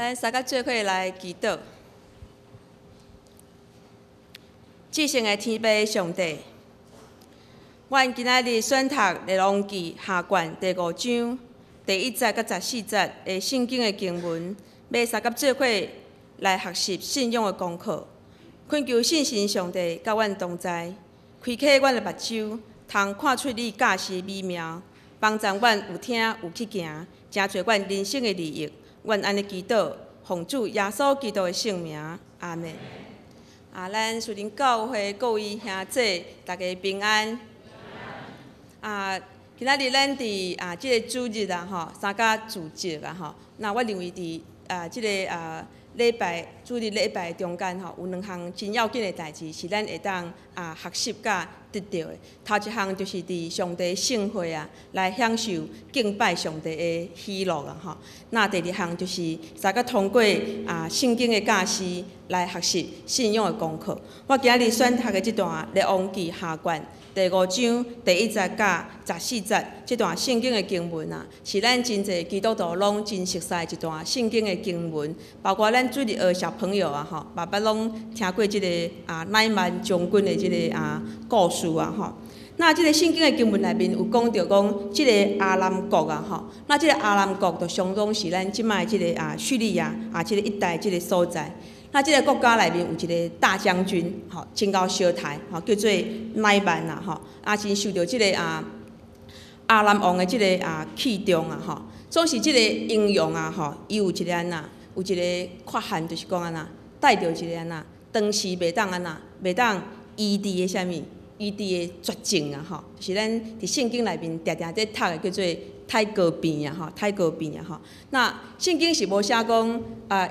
咱三个做伙來祈禱。至聖的天父上帝，阮今仔日選讀《列王紀下卷》第五章第一節佮十四節的聖經的經文，欲相佮做伙來學習信仰的功課。懇求聖神上帝佮阮同在，開啟阮的目睭，通看出你教示美妙，幫助阮有聽有去行，成就阮人生的利益。阮按呢祈禱，奉主耶穌基督的聖名，阿們。啊，咱樹林教會各位兄姊，大家平安。啊，今仔日咱佇這個主日啊吼，三加主節啊吼，那我認為佇這個禮拜主日禮拜中間吼，有兩項真要緊的代誌，是咱會當學習佮得著的。頭一項就是佇上帝聖會啊，來享受敬拜上帝的喜樂啊吼。那第二項就是相佮通過聖經的教示來學習信仰的功課。我今日選讀的這段《列王紀下卷》第五章第一節佮十四節這段聖經的經文啊，是咱真濟基督徒攏真熟悉的一段聖經的經文，包括咱主日學小朋友啊吼，嘛捌攏聽過這個乃縵將軍的這個故事啊吼。那這個聖經的經文內面有講著講，這個亞蘭國啊吼，那這個亞蘭國就相當是咱這擺這個敘利亞這個一帶這個所在。那這個國家內面有一個大將軍，吼，真𠢕相刣，吼，叫做乃縵啊，吼，真受著這個亞蘭王的這個器重啊，吼。總是這個英雄啊，吼，伊有一個按怎，有一個缺陷，就是講按怎，帶著一個按怎，長時袂當按怎，袂當醫治的啥物，醫治的絕症啊，吼，就是咱佇聖經內面定定佇讀的叫做泰哥病啊，吼，泰哥病啊，吼。那聖經是無寫講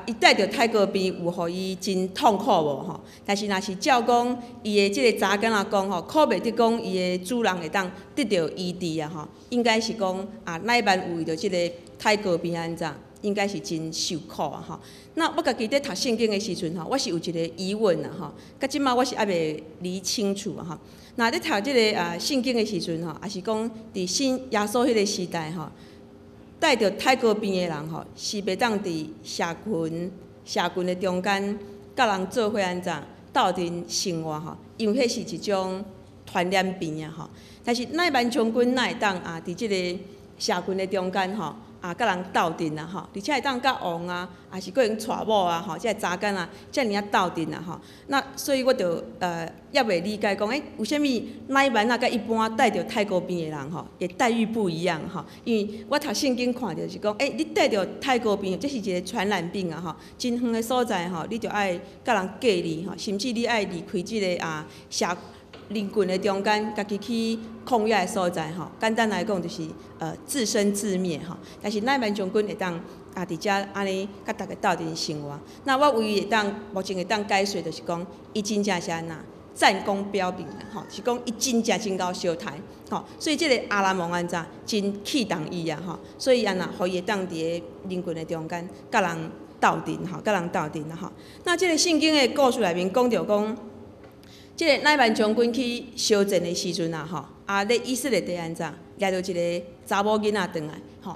伊帶著泰哥病有予伊真痛苦無吼？但是若是照講伊的這個查囝仔講吼，可袂得講伊的主人會當得著醫治啊，吼。應該是講乃縵有為著這個泰哥病按怎，應該是真受苦啊，吼。那我家己佇讀聖經的時陣吼，我是有一個疑問啊，吼。到這擺我是猶未理清楚啊，吼。那佇讀這個聖經的時陣吼，也是講佇信耶穌彼個時代吼，帶著泰哥病的人吼，是袂當佇社群的中間，佮人做伙按怎鬥陣生活吼，因為彼是一種傳染病啊吼。但是乃縵將軍哪會當佇這個社群的中間吼，佮人鬥陣啊吼，而且會當佮王啊，抑是閣會用娶某啊吼，這个查囡仔遮爾仔鬥陣啊吼。那所以我就猶未理解講，為啥物乃縵啊佮一般帶著泰哥病的人吼，的待遇不一樣吼？因為我讀聖經看著是講，你帶著泰哥病，這是一個傳染病啊吼，真遠的所在吼，你著愛佮人隔離吼，甚至你愛離開這個社人群的中間，家己去曠野的所在吼。簡單來講，就是自生自滅吼。但是乃縵將軍會當佇遮按呢佮逐家鬥陣生活。那我唯一會當目前會當解釋，就是講伊真正是按怎戰功彪炳啦吼，是講伊真正真𠢕相刣吼。所以這個亞蘭王按怎真器重伊啊吼，所以按怎予伊會當佇个人群的中間佮人鬥陣吼，佮人鬥陣啦吼。那這個聖經的故事內面講著講，這個乃縵將軍去相戰的時陣啊，吼，咧以色列地按怎，掠著一個查某囡仔轉來，吼，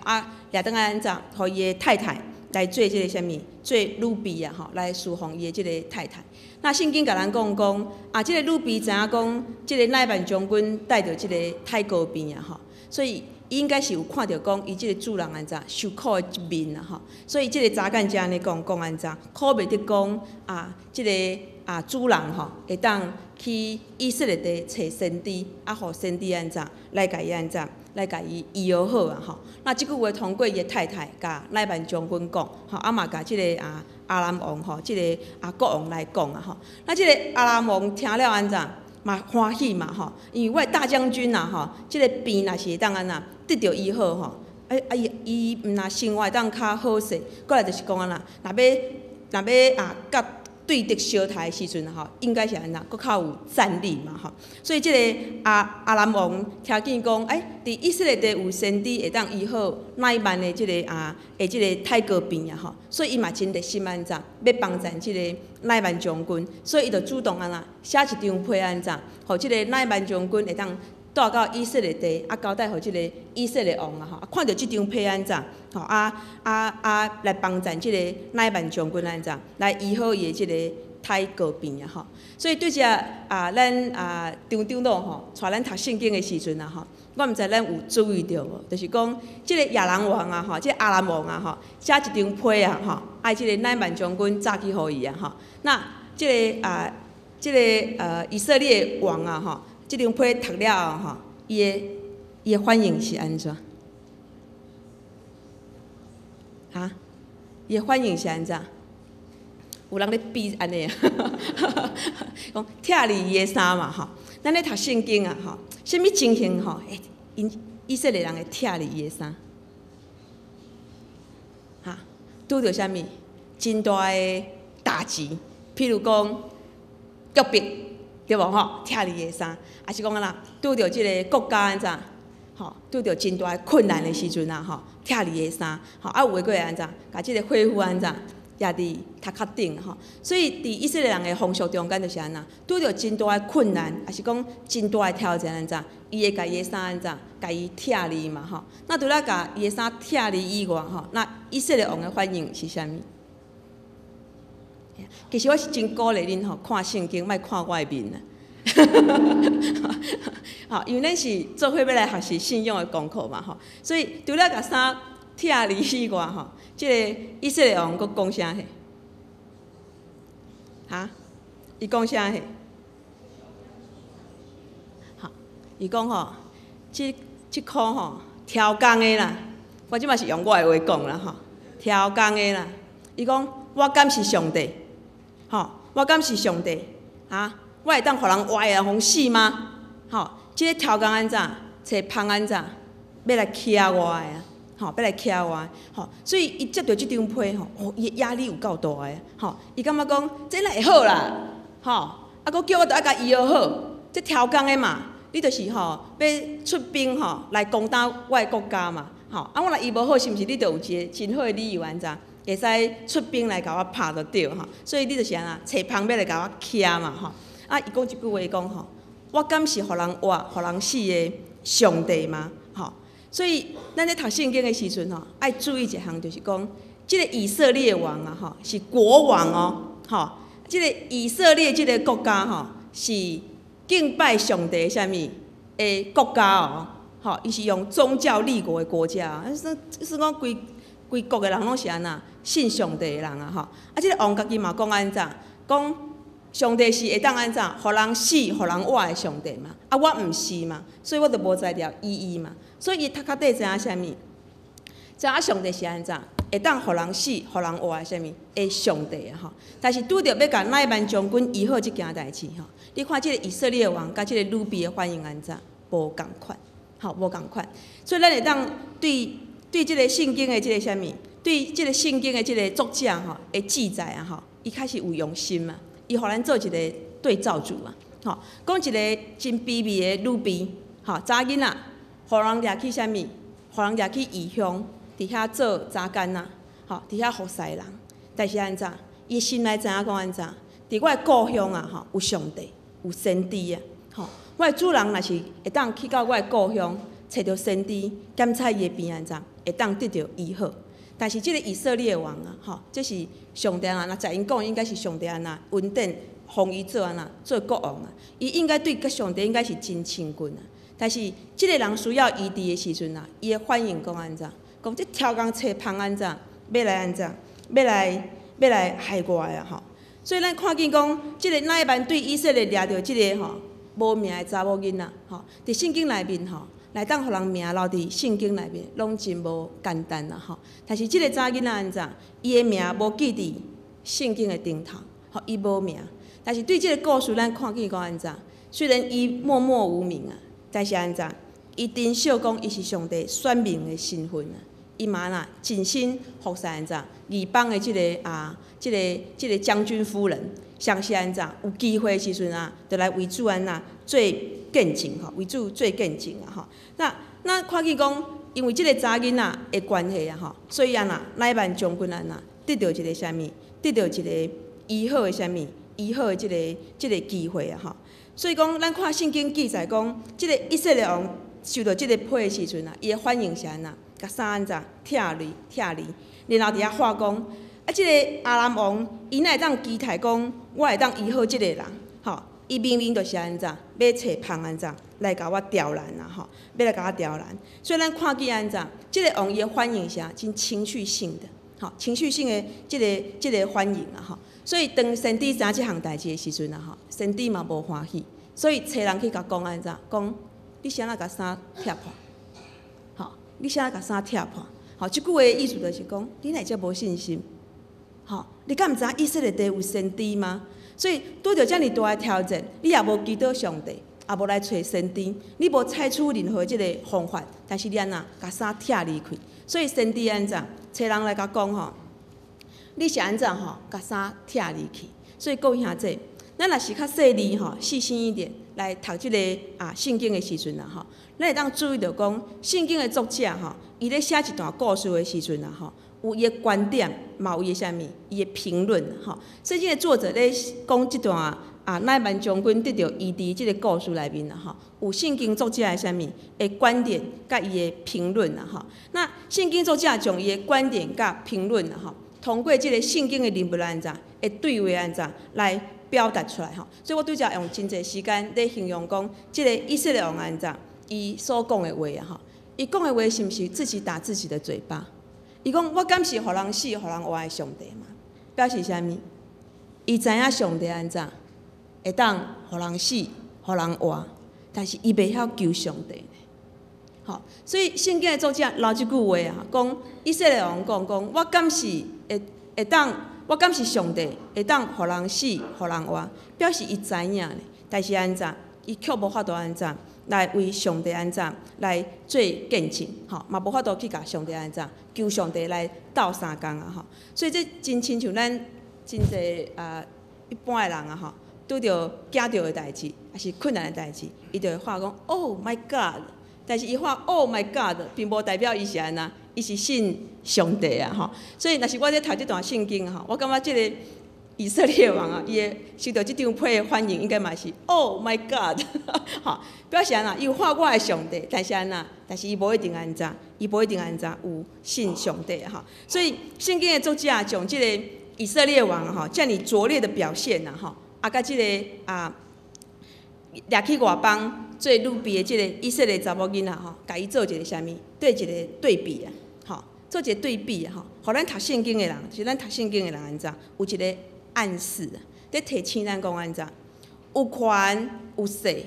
掠轉來按怎，予伊的太太來做這個啥物，做女婢啊，吼，來侍奉伊的這個太太。那聖經共咱講講，這個女婢知影講，這個乃縵將軍帶著這個泰哥病啊，吼，所以伊應該是有看著講，伊這個主人按怎受苦的一面啊，吼，所以這個查囡才按呢講講按怎，可袂得講這個主人吼會當去以色列地揣先知，予先知按怎來共伊按怎來共伊醫好啊吼。那這句話通過伊的太太共乃縵將軍講，吼，嘛共這個亞蘭王吼，這個國王來講啊吼。那這個亞蘭王聽了按怎嘛歡喜嘛吼，因為我的大將軍啊吼，這個病若是會當按怎得著醫好吼，伊伊毋若生活會當較好勢，過來就是講按怎，若欲佮對敵相刣的時陣吼，應該是按怎，閣較有戰力嘛吼。所以這個亞蘭王聽見講，佇以色列地有先知會當醫好乃縵的這個的這個泰哥病啊吼，所以伊嘛真熱心按怎，欲幫贊這個乃縵將軍，所以伊就主動按怎寫一張批按怎，予這個乃縵將軍會當帶到以色列地，交代予這個以色列王啊吼。看著這張批按怎，吼啊啊啊來幫贊這个乃縵將軍按怎來醫好伊的這个體膏病啊吼。所以對這啊，咱啊張長老吼，帶咱讀聖經的時陣啊吼，我毋知咱有注意著無，就是講這个亞蘭王啊吼，這个亞蘭王啊吼，寫一張批啊吼，愛這个乃縵將軍早去予伊啊吼。那這个啊，這个以色列王啊吼，這張批讀了後吼，伊的反應是按怎？哈？伊的反應是按怎？有人咧比按呢啊？講拆離伊的衫嘛吼。咱咧讀聖經啊吼，啥物情形吼？欸，𪜶以色列人會拆離伊的衫？哈？拄著啥物？真大的打擊，譬如講約伯，對無吼？拆離伊的衫，抑是講按怎？拄著這个國家按怎？吼，拄著真大的困難的時陣啊吼，拆離伊的衫，吼啊有的閣會按怎？共這个火斧按怎？舉佇頭殼頂吼，所以佇以色列人的風俗中間就是按怎，拄著真大的困難，抑是講真大的挑戰按怎，伊會共伊的衫按怎，共伊拆離嘛吼。那除了共伊的衫拆離以外吼，那以色列王的反應是啥物？其實我是真鼓勵恁吼，看聖經，莫看我的面啊。吼，因為咱是做伙欲來學習信仰的功課嘛吼，所以除了共衫拆離以外吼，這个以色列王閣講啥呢？哈？伊講啥呢？吼，伊講吼，這這箍吼，超工的啦，我這馬是用我的話講啦吼，超工的啦。伊講我敢是上帝？吼，我敢是上帝？哈？我會當予人活的人予死嗎？吼，這个超工按怎？揣蜂按怎？欲來挾我的啊！吼，欲來挾我，吼，所以伊接著這張批吼，哦，伊的壓力有夠大的，吼，伊感覺講這哪會好啦，吼，啊，閣叫我著愛共醫好，這超工的嘛，你就是吼欲出兵吼來攻打我的國家嘛，吼，啊，我若醫無好，是毋是你著有一個真好的理由按怎，會使出兵來共我拍就對吼，所以你就是按怎，揣蜂欲來共我挾嘛，吼，啊，伊講一句話講吼，我敢是予人活、予人死的上帝嗎？吼。所以，咱咧讀聖經的時陣吼，愛注意一項，就是講，這个以色列王啊，吼，是國王哦，吼，這个以色列這个國家吼，是敬拜上帝啥物的國家哦，吼，伊是用宗教立國的國家，啊，算算講規規國的人攏是按怎信上帝的人啊，吼，啊，這个王家己嘛講按怎，講上帝是會當按怎，予人死、予人活的上帝嘛，啊，我毋是嘛，所以我就無才調醫伊嘛。所以伊頭殼底知影啥物？知影上帝是按怎，會當予人死、予人活的啥物？的上帝啊吼！但是拄著欲共乃縵將軍醫好這件代誌吼，你看這个以色列王佮這个女婢的反應按怎？無仝款，吼，無仝款。所以咱會當對對這个聖經的這个啥物？對這个聖經的這个作者吼的記載啊吼，伊確實有用心嘛。伊予咱做一个對照組嘛，吼，講一个真卑微的女婢，吼，查囡仔。予人掠去啥物？予人掠去異鄉，佇遐做雜工仔，吼，佇遐服侍人。但是按怎？伊心內知影講按怎？佇我的故鄉啊，吼，有上帝，有先知啊，吼，我的主人若是會當去到我的故鄉，揣著先知，檢查伊的病按怎？會當得著醫好。但是這个以色列王啊，吼，這是上帝啊，若在𪜶講，應該是上帝按怎恩典，封伊做按怎做國王啊？伊應該對佮上帝應該是真親近啊。但是，這个人需要醫治的時陣啊，伊的反應講按怎？講這超工揣蜂按怎？欲來按怎？欲來害我的啊！吼！所以咱看見講，這个乃縵對以色列掠著這个吼無名的查某囡仔，吼，佇聖經內面吼，來當予人名留佇聖經內面，攏真無簡單啦吼。但是這个查某囡仔按怎？伊的名無記佇聖經的頂頭，吼，伊無名。但是對這个故事，咱看見講按怎？雖然伊默默無名啊。但是按怎？伊珍惜講伊是上帝選民的身份啊！伊嘛若盡心服侍按怎？異邦的這个啊，這个將軍夫人，相信按怎？有機會的時陣啊，就來為主按怎做見證吼，為主做見證啊吼。那看見講，因為這个查囡仔的關係啊吼，所以按怎乃縵將軍按怎得著一个啥物？得著一个醫好的啥物？醫好的這个機會啊吼。所以講，咱看聖經記載講，這个以色列王收著這个批的時陣啊，伊的反應是按怎？共衫按怎拆離拆離，然後佇遐喊講，啊，這个亞蘭王，伊哪會當期待講，我會當醫好這个人？吼，伊明明就是按怎，欲揣蜂按怎來共我刁難啊！吼，欲來共我刁難。所以咱看見按怎，這个王伊的反應是啥？真情緒性的，吼，情緒性的這個反應啊！吼，所以當先知知影這項代誌的時陣啊，吼，先知嘛無歡喜，所以揣人去共講按怎，講你啥人共衫拆破？吼，你啥人共衫拆破？吼，這句話的意思就是講，你哪會遮無信心？吼，你敢毋知影以色列地有先知嗎？所以拄著遮爾大的挑戰，你也無祈禱上帝，也無來揣先知，你無採取任何這个方法，但是你按怎共衫拆離開？所以先知按怎揣人來共講吼，你是按怎吼共衫拆離去？所以各位兄弟，咱若是較細膩吼，細心一點來讀這个聖經的時陣啊吼，咱會當注意著講，聖經的作者吼，伊咧寫一段故事的時陣啊吼，有伊的觀點，嘛有伊的啥物，伊的評論吼。聖經的作者咧講這段乃縵將軍得著醫治這个故事內面啊吼，有聖經作者的啥物的觀點，佮伊的評論啊吼。那聖經作者將伊的觀點佮評論啊吼，通過這个聖經的人物按怎的對話按怎來表達出來吼。所以我拄才用真濟時間咧形容講，這个以色列王按怎，伊所講的話啊吼，伊講的話是毋是自己打自己的嘴巴？伊講我敢是予人死、予人活的上帝嗎？表示啥物？伊知影上帝按怎會當予人死、予人活，但是伊袂曉求上帝。吼，所以聖經的作者留這句話啊，講以色列王講講，我敢是會當，我敢是上帝會當予人死、予人活，表示伊知影呢。但是按怎，伊卻無法度按怎來為上帝按怎來做見證，吼，嘛無法度去共上帝按怎求上帝來鬥相共啊，吼。所以這真親像咱真濟一般的人啊，吼，拄著驚著的代誌，抑是困難的代誌，伊就會喊講 Oh my God！但是伊喊 Oh my God，並無代表伊是按怎，伊是信上帝啊，吼。所以若是我咧讀這段聖經吼，我感覺這个以色列王啊，伊會收著這張批的反應，應該嘛是 Oh my God！吼，表示按怎，伊有喊我的上帝，但是按怎，但是伊無一定按怎，伊無一定按怎有信上帝吼。所以聖經的作者將這个以色列王吼，遮爾拙劣的表現啊，吼，佮這个掠去外邦做奴婢的這个以色列查某囡仔吼，共伊做一个啥物？對一个對比啊，吼，做一個對比啊，吼，予咱讀聖經的人，就是咱讀聖經的人按怎，有一个暗示啊，咧提醒咱講按怎，有權有勢，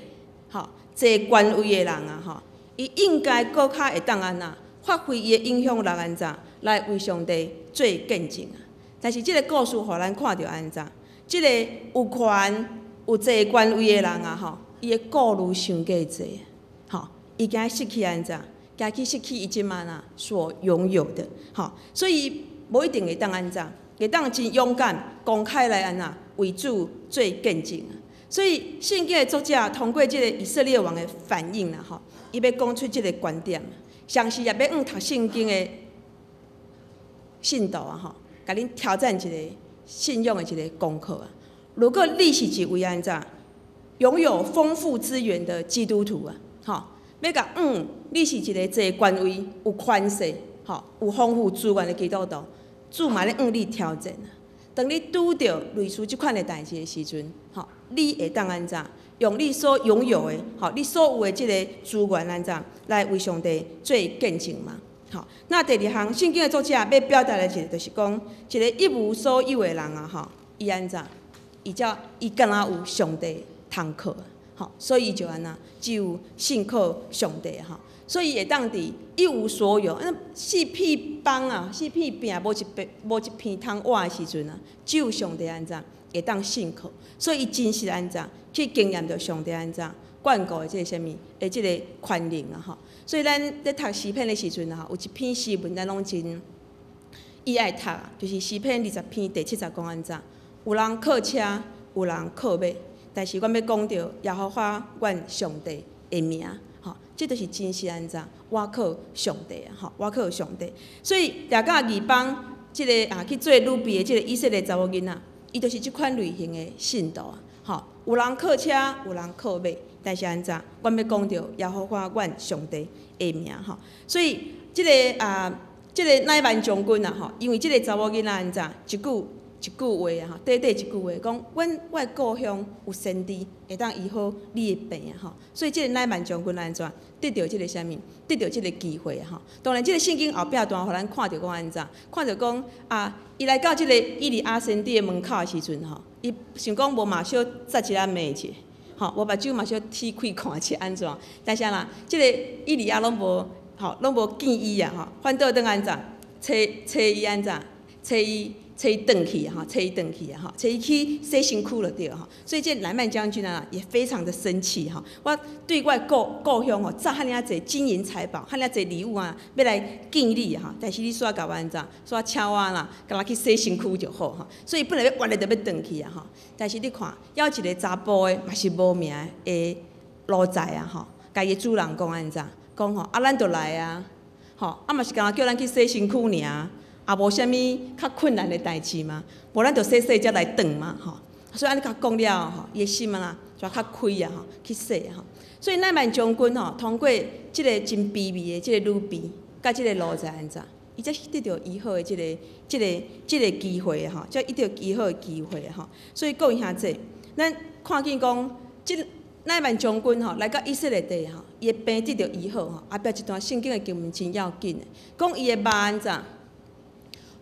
吼，坐權位的人啊，吼，伊應該閣較會當按怎，發揮伊的影響力按怎，來為上帝做見證啊。但是這个故事予咱看著按怎，這个有權有坐權位的人啊，吼，伊的顧慮傷過濟，吼，伊驚失去按怎，驚去失去伊這馬啊所擁有的，吼，所以無一定會當按怎，會當真勇敢公開來按怎為主做見證啊。所以聖經的作者通過這个以色列王的反應啦，吼，伊欲講出這个觀點，同時也欲向讀聖經的信徒啊，吼，共恁挑戰一个信仰的一个功課啊。如果你是一位按怎擁有豐富資源的基督徒啊，吼，欲共你是一个坐權位、有權勢、吼，有豐富資源的基督徒，主嘛咧向你挑戰啊。當你拄著類似這款的代誌的時陣，吼，你會當按怎用你所擁有的，吼，你所有的這个資源按怎來為上帝做見證嗎？吼，那第二項聖經的作者欲表達的一个，就是講一个一無所有的人啊，吼，伊按怎？伊才伊敢若有上帝通靠，吼，所以伊就按怎，只有信靠上帝吼，所以會當佇一無所有，那四片枋啊，四片餅無一片通倚的時陣啊，只有上帝按怎會當信靠，所以伊真實按怎去經驗著上帝按怎眷顧的這个啥物的這个權能啊吼，所以咱咧讀詩篇的時陣啊，有一篇詩文咱攏真伊愛讀，就是詩篇20篇第7節講按怎，有人靠車，有人靠馬，但是阮欲講著耶和華阮上帝的名，吼，這就是真實按怎，倚靠上帝啊，吼，倚靠上帝。所以掠甲異邦這个去做奴婢的這个以色列查某囡仔，伊就是這款類型的信徒啊，吼，有人靠車，有人靠馬，但是按怎？阮欲講著耶和華阮上帝的名吼。所以這个啊，這个乃縵將軍啊吼，因為這个查某囡仔按怎？一句一句話啊吼，短短一句話，講阮我的故鄉有先知會當醫好你的病啊吼。所以這个乃縵將軍按怎？得著這个啥物？得著這个機會吼。當然，這个聖經後壁段予咱看著講按怎？看著講啊，伊來到這个以利亞先知的門口的時陣吼，伊想講無嘛小扎一下罵者，吼，無目睭嘛小踢開看者按怎？但是啦，這个以利亞攏無吼，攏無見伊啊吼，反倒轉按怎？揣揣伊按怎？揣伊。揣伊轉去吼，揣伊轉去啊吼，揣伊去洗身軀就對吼。所以這乃縵將軍啊，也非常的生氣吼。我對我的故鄉吼，紮遐爾濟金銀財寶，遐爾濟禮物啊，欲來見你吼。但是你煞共我按怎？煞請我啦，干焦去洗身軀就好吼。所以本來欲活的就欲轉去啊吼。但是你看，猶有一個查埔的，嘛是無名的奴才啊吼，共伊主人講按怎？講吼，啊，咱就來啊，吼，啊嘛是干焦叫咱去洗身軀爾。也無啥物較困難的代誌嘛，無咱就洗洗才來轉嘛吼。所以按呢共講了吼，伊的心啊啦就較開啊吼，去洗吼。所以乃縵將軍吼，通過這个真卑微的這个女婢，佮這个奴才按怎，伊才得著醫好的這个機會吼，才得著醫好的機會吼。所以各位兄弟，咱看見講，這乃縵將軍吼來到以色列地吼，伊的病得著醫好吼。後壁一段聖經的經文真要緊的，講伊的肉按怎？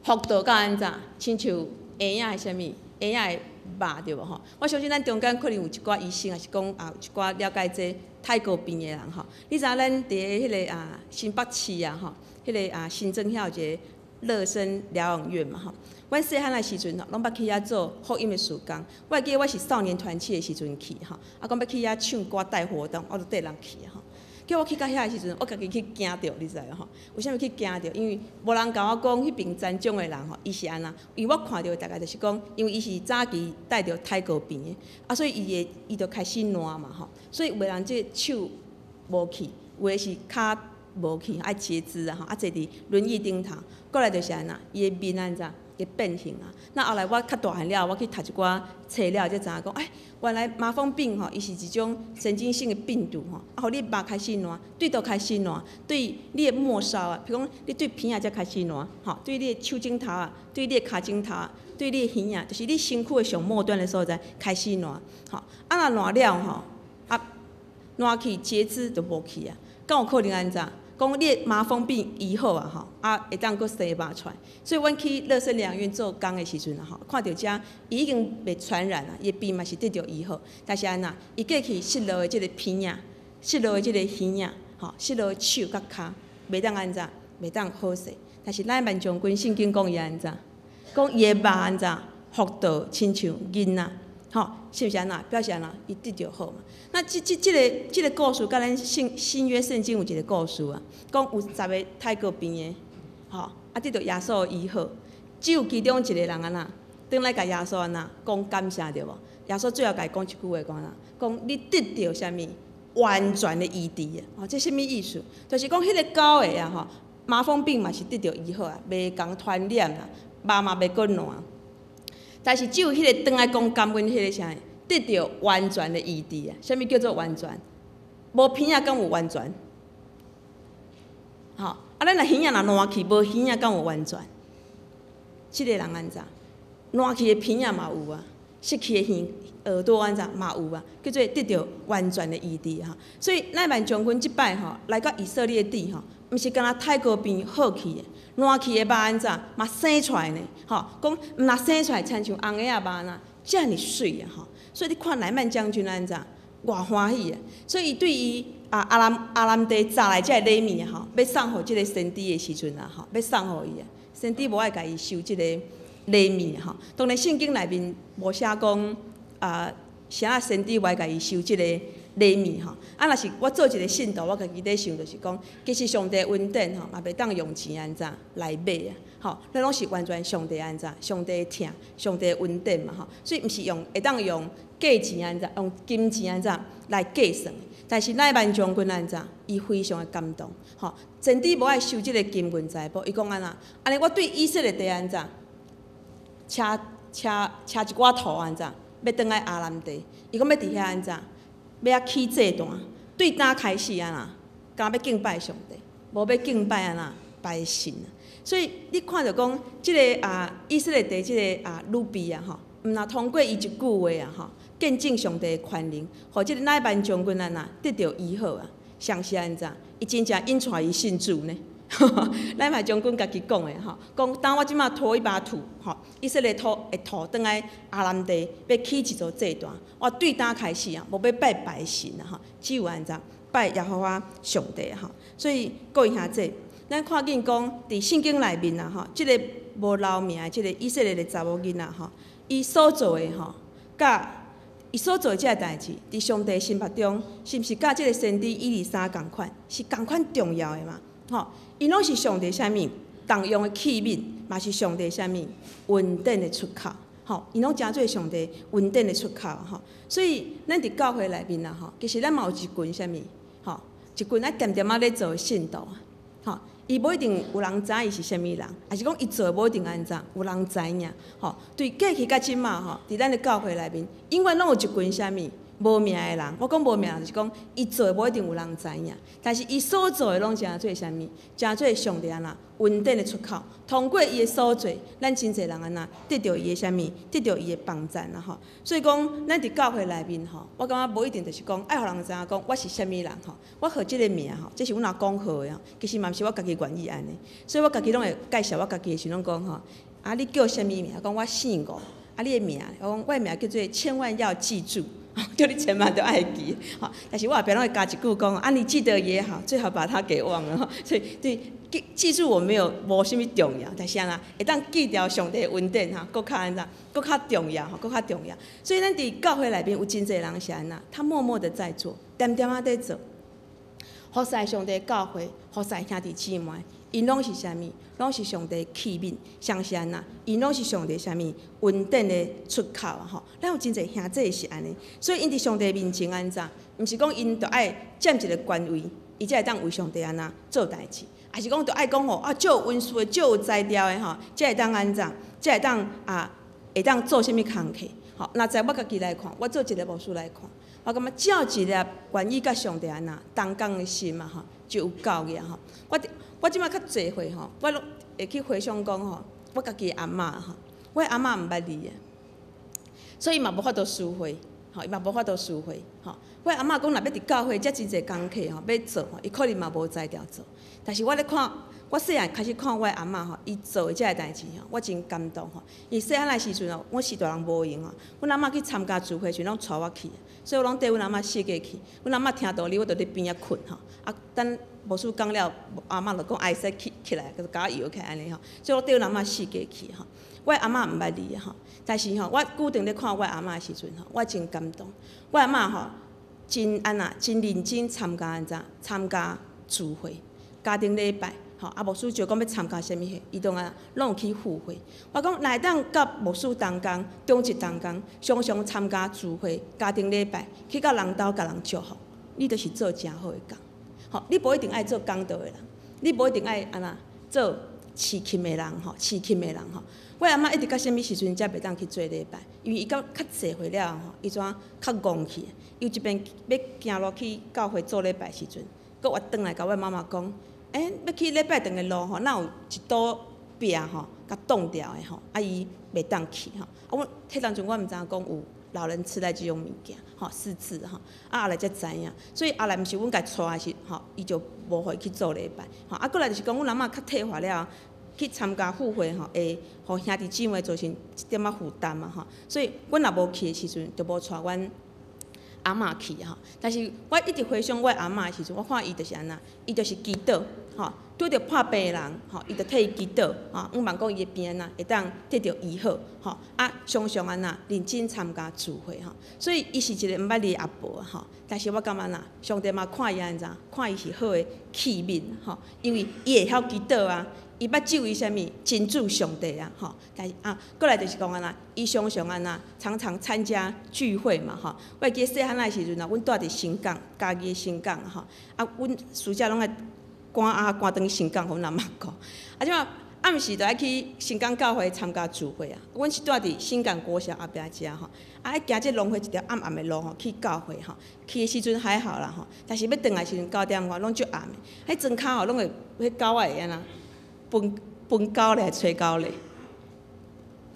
復倒甲按怎？親像嬰仔的啥物？嬰仔的肉對無吼？我相信咱中間可能有一寡醫生，抑是講啊有一寡了解這泰國病的人吼。你知影咱佇彼个啊新北市啊吼，彼个啊新莊遐有一个樂生療養院嘛吼。阮細漢的時陣吼，攏捌去遐做福音的事工。我會記得我是少年團契的時陣去吼，啊講欲去遐唱歌帶活動，我就綴人去吼。叫我去到遐的時陣，我家己去驚著，你知無吼？為啥物去驚著？因為無人共我講彼爿殘障的人吼，伊是按怎？因為我看著大概就是講，因為伊是早期帶著泰國病的，啊，所以伊會伊就開始爛嘛吼。所以有的人這個手無去，有的是跤無去，愛截肢啊吼，啊坐佇輪椅頂頭。過來就是按怎？伊的面按怎？會變形啊！那後來我較大漢了，我去讀一寡冊了，才知影講，哎，原來麻風病吼，伊是一種神經性的病毒吼，啊，予你肉開始爛，對佗開始爛，對你的末梢啊，比如講你對鼻仔才開始爛，吼，對你的手指頭啊，對你的跤指頭啊，對你的耳仔，就是你身軀的上末端的所在開始爛，吼，啊若爛了吼，啊爛去截肢就無去啊，敢有可能按怎？講你的麻風病醫好啊吼，啊會當閣生肉出來。所以阮去樂生療養院做工的時陣啊吼，看著遮伊已經袂傳染啊，伊的病嘛是得著醫好，但是按怎？伊過去失落的這个鼻仔，失落的這个耳仔，吼，失落的手佮跤，袂當按怎？袂當好勢。但是乃縵將軍聖經講伊按怎？講伊的肉按怎？復倒親像囡仔。吼，是毋是按怎？表示按怎？伊得著好嘛。那這個故事，佮咱新新約聖經有一個故事啊，講有十個泰國病的，吼，啊得著耶穌醫好，只有其中一個人按怎？轉來共耶穌按怎講感謝對無？耶穌最後共伊講一句話，講按怎？講你得著啥物？完全的醫治啊！吼，這啥物意思？就是講彼个九個啊，吼，麻風病嘛是得著醫好啊，袂共傳染啦，肉嘛袂閣爛。但是只有彼个轉來講感恩彼个啥？得著完全的醫治啊！啥物叫做完全？無鼻仔敢有完全？吼！啊，咱若耳仔若爛去，無耳仔敢有完全？這个人按怎？爛去的鼻仔嘛有啊，失去的耳耳朵按怎嘛有啊，叫做得著完全的醫治吼。所以乃縵將軍這擺吼來到以色列地吼，毋是干焦泰國病好去的，爛去的肉按怎嘛生出來呢？吼，講毋若生出來，親像紅嬰仔肉呐，遮爾媠啊！吼，所以你看乃縵將軍按怎，偌歡喜啊！所以伊對伊啊亞蘭亞蘭地紮來這个禮物吼，欲送予這个先知的時陣啊，吼，欲送予伊啊，先知無愛共伊收這个禮物吼。當然聖經內面無寫講啊，啥先知無愛共伊收這个禮物吼。啊，若是我做一個信徒，我家己咧想就是講，其實上帝恩典吼，嘛袂當用錢按怎來買啊，吼，咱攏是完全上帝按怎，上帝的疼，上帝的恩典嘛吼，所以毋是用會當用價錢按怎，用金錢按怎來計算。但是乃縵將軍按怎，伊非常的感動，吼，先知無愛收這个金銀財寶，伊講按怎？按呢我對以色列地按怎？車車車一寡土按怎？欲轉來亞蘭地，伊講欲佇遐按怎？欲起祭壇，對今開始啊啦，敢欲敬拜上帝，無欲敬拜按怎別神。所以你看著講，這个以色列地這个女婢啊吼，毋若通過伊一句話啊吼，見證上帝的權能，予這个乃縵將軍按怎得著醫好啊，相是按怎？伊真正引帶伊信主呢。乃縵將軍家己講的吼，講當我這馬拖一把土吼，以色列土的土轉來亞蘭地，欲起一座祭壇，我對今開始啊，無欲拜別神啊吼，只有按怎拜耶和華上帝吼。所以各位兄弟，咱看見講佇聖經內面啊吼，這个無留名的這个以色列的查某囡仔吼，伊所做的吼，佮伊所做的這个代誌，佇上帝心目中，是毋是佮這个先知以利沙仝款，是仝款重要的嘛？吼，𪜶攏是上帝啥物重用的器皿，嘛是上帝啥物恩典的出口。吼，𪜶攏成做上帝恩典的出口。吼，所以咱佇教會內面啊，吼，其實咱嘛有一群啥物，吼，一群愛恬恬仔咧做的信徒啊。吼，伊無一定有人知伊是啥物人，抑是講伊做的無一定按怎有人知影。吼，對過去到這馬吼，佇咱的教會內面，永遠攏有一群啥物無名的人。我講無名，就是講伊做的無一定有人知影，但是伊所做的攏成做啥物？成做上帝按怎恩典的出口。通過伊的所做，咱真濟人按怎得著伊的啥物？得著伊的幫贊啦吼。所以講，咱佇教會內面吼，我感覺無一定就是講愛予人知影講我是啥物人吼。我號這个名吼，這是阮阿公號的吼，其實嘛毋是我家己願意按呢。所以我家己攏會介紹我家己的時陣，攏講吼，啊，你叫啥物名？講我姓吳，啊，你的名？我講我的名叫做千萬要記住。叫你千萬都愛記，吼！但是我後壁攏會加一句講，啊，你記得也好，最好把它給忘了。所以對記記住我沒有無啥物重要，但是按怎會當記著上帝的恩典哈，閣較按怎，閣較重要吼，閣較重要。所以咱佇教會內面有真濟人是按怎，他默默的在做，恬恬仔佇做，服侍上帝教會，服侍兄弟姊妹，𪜶攏是啥物？攏是上帝器皿，相是按怎？𪜶攏是上帝啥物恩典的出口啊！吼，咱有真濟兄弟是按呢，所以𪜶佇上帝面前按怎？毋是講𪜶著愛佔一个官位，伊才會當為上帝按怎做代誌，抑是講著愛講吼啊，足有恩賜的，足有才調的吼，才會當按怎？才會當啊，會當做啥物工課？吼，若在我家己來看，我做一个牧師來看，我感覺只要一粒願意佮上帝按怎同工的心啊，吼，就有夠額吼。我這擺較濟歲吼，我攏會去回想講吼，我家己的阿嬤吼，我的阿嬤毋捌字的，所以伊嘛無法度書會，吼，伊嘛無法度書會，吼。我的阿嬤講，若欲佇教會遮真濟工課吼，欲做吼，伊可能嘛無才調做。但是我咧看，我細漢開始看我的阿嬤吼，伊做的這个代誌吼，我真感動吼。伊細漢的時陣哦，阮序大人無閒吼，阮阿嬤去參加聚會時攏帶我去，所以我攏綴阮阿嬤四界去。阮阿嬤聽道理，我就佇邊仔睏吼。啊，等牧師講了，阿嬤就講會使起起來，就共我搖起來按呢吼。所以我綴阮阿嬤四界去吼。我的阿嬤毋捌字吼，但是吼，我固定咧看我的阿嬤的時陣吼，我真感動。我阿嬤吼，真按怎，真認真參加按怎，參加聚會、家庭禮拜，吼啊牧師就講欲參加啥物會，伊都啊攏有去赴會。我講若會當佮牧師同工、長執同工，常常參加聚會、家庭禮拜，去到人兜共人祝福，你就是做誠好的工。吼，你無一定愛做講道的人，你無一定愛按怎做司琴的人吼，司琴的人吼。我阿嬤一直到啥物時陣才袂當去做禮拜，因為伊到較濟歲了吼，伊怎較戇去。伊一邊欲行路去教會做禮拜時陣，閣越轉來共我媽媽講：欸，欲去禮拜堂的路吼，哪有一堵壁吼，共擋牢的吼，啊伊袂當去吼。啊，我彼當陣我毋知影講有老人痴呆這種物件，吼，失智吼，啊後來才知影，所以後來毋是阮共帶的時吼，伊就無予伊去做禮拜，吼，啊，過來就是講阮阿嬤較退化了。去參加赴會吼，會予兄弟姊妹造成一點仔負擔嘛吼，所以阮若無去的時陣，就無帶阮阿嬤去吼。但是我一直回想我阿嬤的時陣，我看伊就是按怎，伊就是祈禱吼，拄著破病的人吼，伊就替伊祈禱吼，向望講伊的病啊會當得著醫好吼，啊，常常按怎認真參加聚會吼，所以伊是一個毋捌字的阿婆吼，但是我感覺若上帝嘛看伊按怎，看伊是好的器皿吼，因為伊會曉祈禱啊。伊捌這位啥物真主上帝啊，吼！但是啊，過來就是講按怎，伊常常按怎，常常參加聚會嘛，吼。我會記得細漢仔時陣啊，阮住佇新港，嘉義的新港吼。啊，阮暑假攏愛趕鴨趕轉去新港，予阮阿嬤顧。啊，這馬暗時就愛去新港教會參加聚會啊。阮是住佇新港國小後壁遮吼，啊，愛行這農會一條暗暗的路吼，去教會吼。去的時陣還好啦吼，但是欲轉來時陣9點外攏足暗的，彼莊跤吼攏會彼狗仔會按怎分分狗咧，還吹狗咧？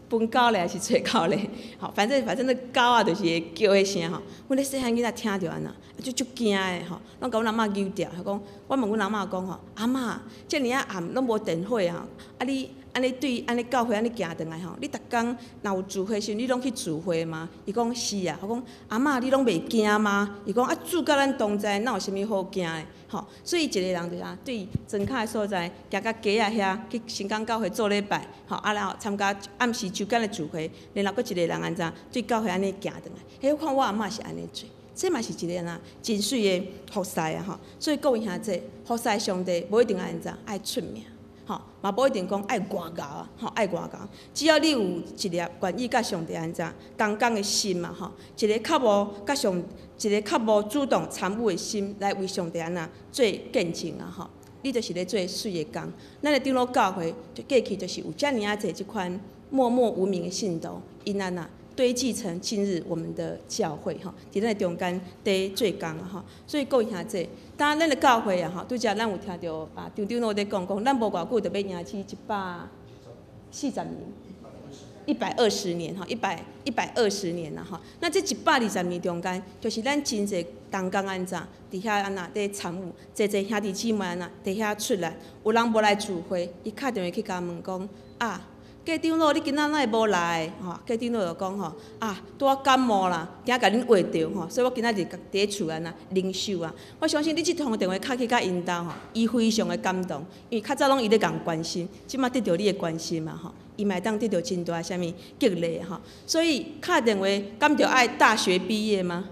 分狗咧還是吹狗咧？吼，反正那狗仔就是會叫彼聲吼。阮咧細漢囡仔聽著按怎，就足驚的吼，攏共阮阿嬤揪掉。伊講，我問阮阿嬤講吼，阿嬤，遮爾仔暗攏無電火吼，啊你按呢對按呢教會按呢行轉來吼，你逐工若有聚會時，你攏去聚會嗎？伊講是啊。我講阿嬤，你攏袂驚嗎？伊講啊，主佮咱同在，哪有啥物好驚的？吼，所以一个人就是對莊跤的所在，行到街仔遐去新港教會做禮拜，吼啊然後參加暗時週間的聚會，然後閣一個人按怎對教會按呢行轉來。彼我看我阿嬤是按呢做，這嘛是一個按怎真媠的服侍啊！吼，所以各位兄弟，服侍上帝無一定愛按怎愛出名，吼，嘛無一定講愛偌𠢕啊，吼，愛偌𠢕。只要你有一粒願意佮上帝按怎同工的心嘛，吼，一个較無佮上，一个較無主動參與的心來為上帝按怎做見證啊，吼，你就是咧做媠的工。咱的長老教會就過去就是有遮爾仔濟這款默默無名的信徒，𪜶按怎堆積成今日我們的教會吼，佇咱的中間佇做工啊吼，所以各位兄弟，當咱的教會啊吼，拄才咱有聽著啊張長老咧講講，咱無偌久就欲迎接140年，120年吼，120年啦吼。那這120年中間，就是咱真濟同工按怎佇遐按怎佇參與，濟濟兄弟姊妹按怎佇遐出來，有人無來聚會，伊敲電話去共問講啊。郭長老，你今仔哪會無來？吼，郭長老就講吼，啊，拄仔感冒啦，驚共恁噁著吼，所以我今仔日佇咧厝按怎靈修啊。我相信你這通電話敲去共𪜶兜吼，伊非常的感動，因為較早攏伊咧共關心，這馬得著你的關心嘛吼，伊嘛會當得著真大的啥物激勵吼。所以敲電話敢著愛大學畢業嗎？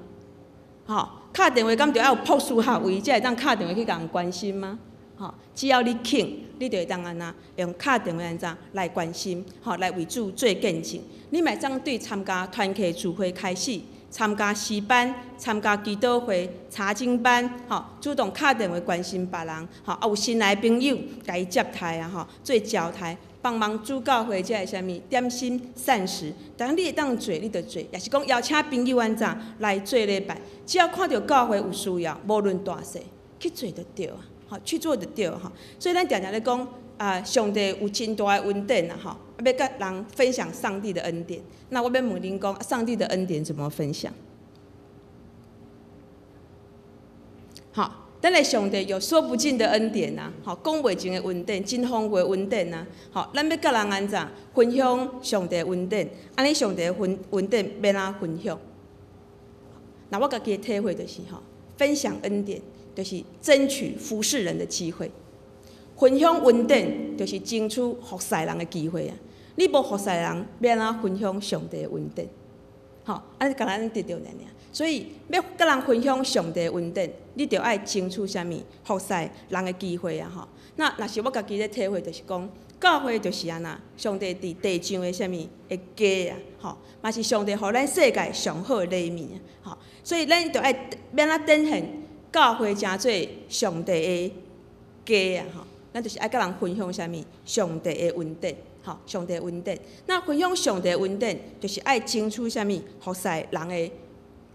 吼，敲電話敢著愛有博士學位才會當敲電話去共人關心嗎？吼，只要你肯，你就會當按怎用敲電話按怎來關心，吼，來為主做見證。你嘛會當對參加團契聚會開始，參加詩班、參加祈禱會、查經班，吼，主動敲電話關心別人，吼，啊有新來朋友，共伊接待啊，吼，做招待，幫忙煮教會這个啥物點心膳食，當你會當做，你就做，也是講邀請朋友按怎來做禮拜，只要看著教會有需要，無論大細，去做就對啊。吼，去做就對吼，所以咱常常咧講啊，上帝有真大的恩典啊，吼，欲佮人分享上帝的恩典。那我欲問恁講，上帝的恩典怎麼分享？好，咱的上帝有說不盡的恩典啊，吼，講袂盡的恩典，真豐富的恩典啊，吼，咱欲佮人按怎分享上帝的恩典？按呢上帝的恩典欲按怎分享？那我家己的體會就是吼，分享恩典。就是爭取服侍人的機會，分享恩典就是爭取服侍人的機會啊！你無服侍人，欲按怎分享上帝的恩典？吼，按呢敢若咱得著爾爾。所以欲佮人分享上帝的恩典，你著愛爭取啥物服侍人的機會啊！吼，那若是我家己咧體會，就是講教會就是按怎，上帝佇地上的啥物的家啊！吼，嘛是上帝予咱世界上好的禮物啊！吼，所以咱著愛欲按怎展現？教會成做上帝的家啊！吼，咱就是愛佮人分享啥物？上帝的恩典，吼，上帝的恩典。那分享上帝的恩典，就是愛爭取啥物？服侍人的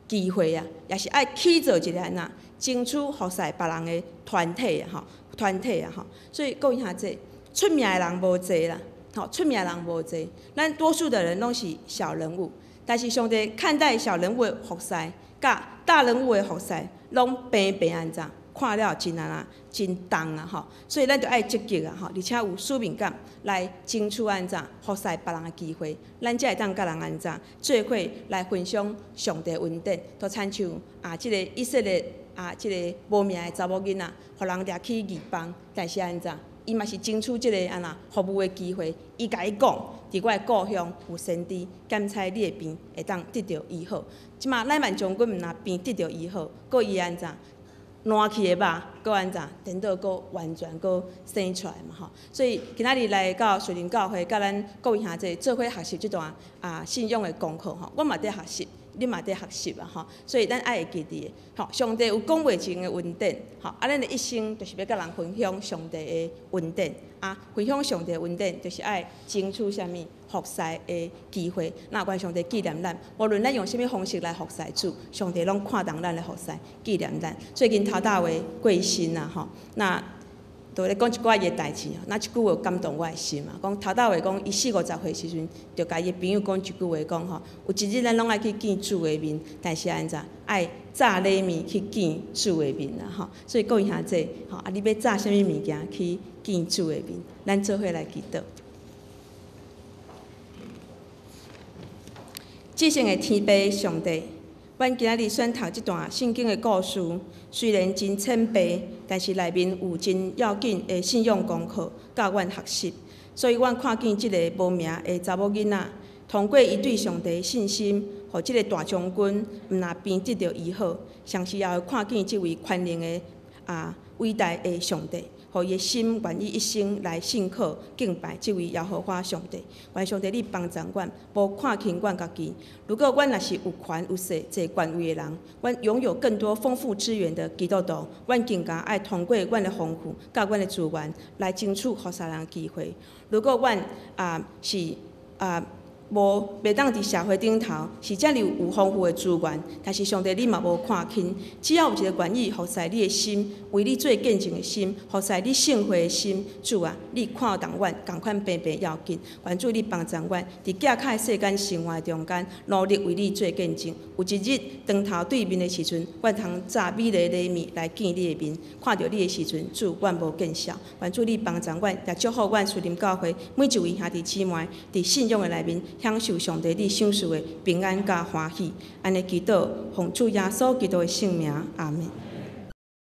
機會啊，也是愛起做一個按怎爭取服侍別人的團體啊！吼，團體啊！吼，所以各位兄弟，出名的人無濟啦，吼，出名的人無濟，咱多數的人攏是小人物，但是上帝看待小人物的服侍，佮大人物的服侍，攏平平按怎看了真按怎真重啊吼，所以咱著愛積極啊吼，而且有使命感來爭取按怎服侍別人的機會，咱才會當佮人按怎做伙來分享上帝恩典，就親像啊這個以色列啊這個無名的查某囡仔，予人掠去異邦，但是按怎？伊嘛是爭取這個按怎服務的機會，伊共伊講，佇我的故鄉有先知檢採你的病，會當得著醫好。這馬乃縵將軍毋但病得著醫好，閣伊按怎爛去的肉閣按怎顛倒，閣完全閣生出來嘛吼。所以今仔日來到樹林教會，佮咱各位兄弟做伙學習這段信仰的功課吼，我嘛佇學習，你嘛佇學習啊吼。所以咱愛會記佇吼，上帝有講袂盡的恩典，吼啊，咱的一生就是欲佮人分享上帝的恩典啊，分享上帝的恩典就是愛爭取啥物服侍的機會。那願上帝紀念咱，無論咱用啥物方式來服侍主，上帝攏看重咱的服侍，紀念咱。最近陶大偉過身啊吼，那就咧講一寡伊的代誌，那這句話感動我的心啊。講陶大偉講，伊四五十歲時陣，就共伊的朋友講一句話，講吼，有一日咱攏愛去見主的面，但是按怎愛紮禮物去見主的面啊吼。所以各位兄弟，吼啊，你欲紮啥物物件去見主的面？咱做伙來祈禱。至聖的天父上帝，阮今仔日選讀這段聖經的故事，雖然真淺白，但是內面有真要緊的信仰功課，教阮學習。所以阮看見這个無名的查某囡仔，通過伊對上帝的信心，予這个大將軍毋若邊得著醫好，同時也會看見這位寬容的偉大的上帝，予伊的心願意一生來信靠敬拜這位耶和華上帝。願上帝你幫助阮，無看輕阮家己。如果阮若是有權有勢坐權位的人，阮擁有更多豐富資源的基督徒，阮更加愛通過阮的豐富，佮阮的資源來爭取服侍人的機會。如果阮是無袂當佇社會頂頭是遮爾有豐富的資源，但是上帝你嘛無看輕，只要有一个願意服侍你的心，為你做見證的心，服侍你聖會的心，主啊，你看重阮仝款平平要緊，願主你幫助阮，佇寄卡的世間生活中間，努力為你做見證。有一日當頭對面的時陣，阮通紮美麗禮物來見你的面，看著你的時陣，主，阮無見笑。願主你幫助阮，也祝福阮樹林教會每一位兄弟姊妹，佇信仰的內面享受上帝你賞賜的平安佮歡喜。按呢祈禱，奉主耶穌基督的聖名，阿門。